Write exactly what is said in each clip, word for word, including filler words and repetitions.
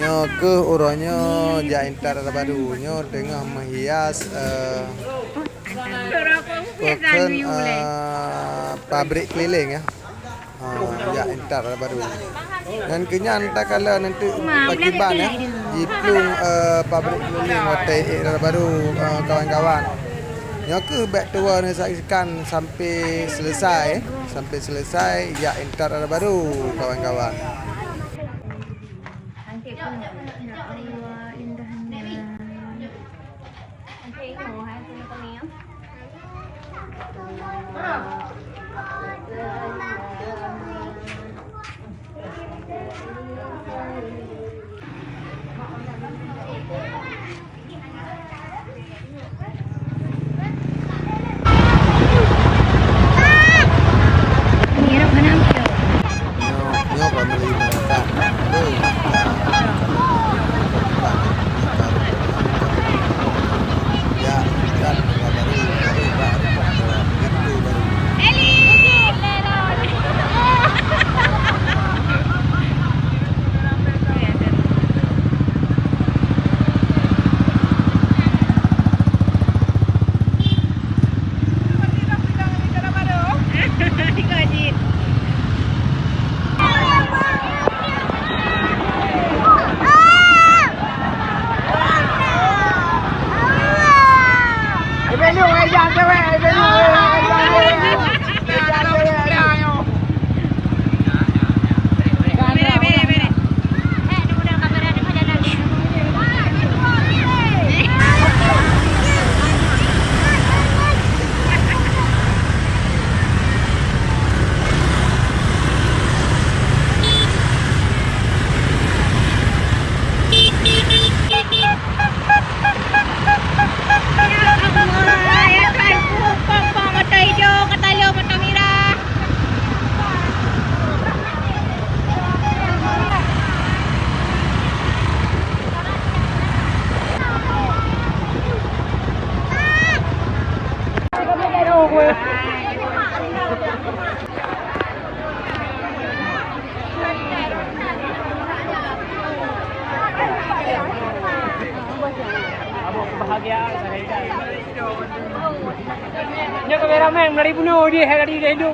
Nyoe keuh uroe nyoe jak intat dara baru. Nyoe teungoh meuhias, eh, peukheun, eh, pabrik keliling, ya. Ha, jak intat dara baru. Nyan keu nyan takalon nanti pakiban, ya. Jiplueng, eh, pabrik keliling watèe ék dara baru, eh, kawan-kawan. Nyoe keuh bèk tuwoe neusaksikan sampai selesai, sampai selesai jak intat dara baru, kawan-kawan. Nyoe kameramen dari bunoe dia, dari hidung.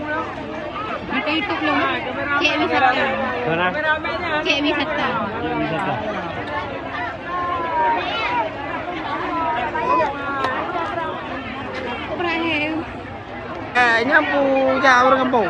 Mata YouTube lom. Cek wisata. Mana? Cek wisata. Cek wisata. Berakhir. Eh, nyan pu jak ureueng gampông.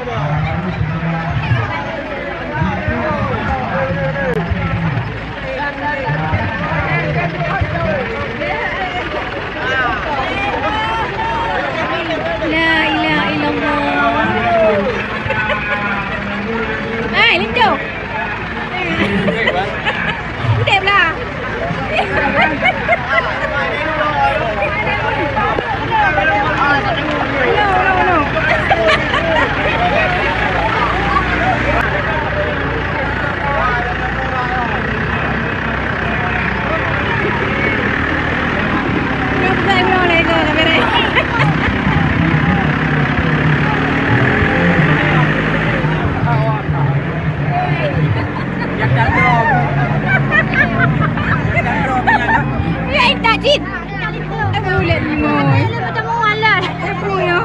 La ilaha illallah. Hai, linto. Udép lah. Ya, intat jin. Eh, boleh ni, Moy. Boleh bertemu Allah. Eh, boleh.